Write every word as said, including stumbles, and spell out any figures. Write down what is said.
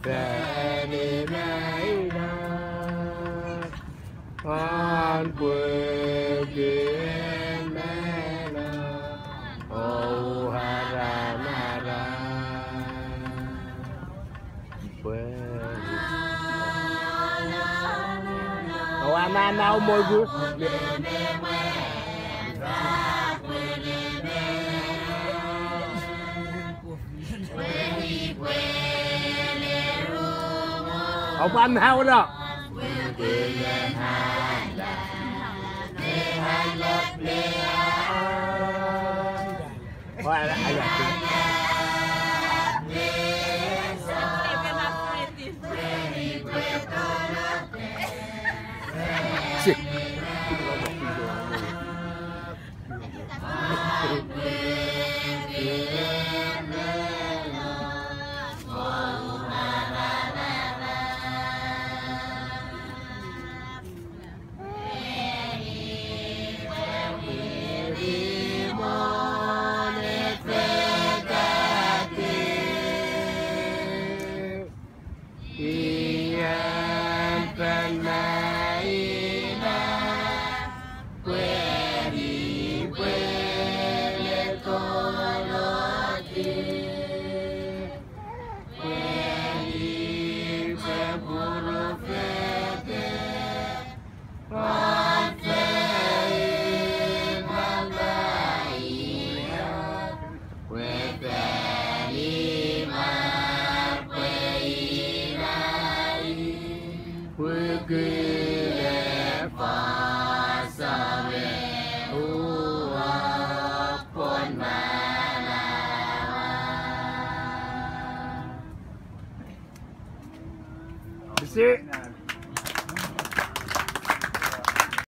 Fan ina ina, an pwe kien mano, o haramara. Pwe. Oua nana omoku. Opa maulo. Well, I got you. Sit. Ian fan maina, pwe ni pwe le toloti, pwe ni pwe profete, Isi.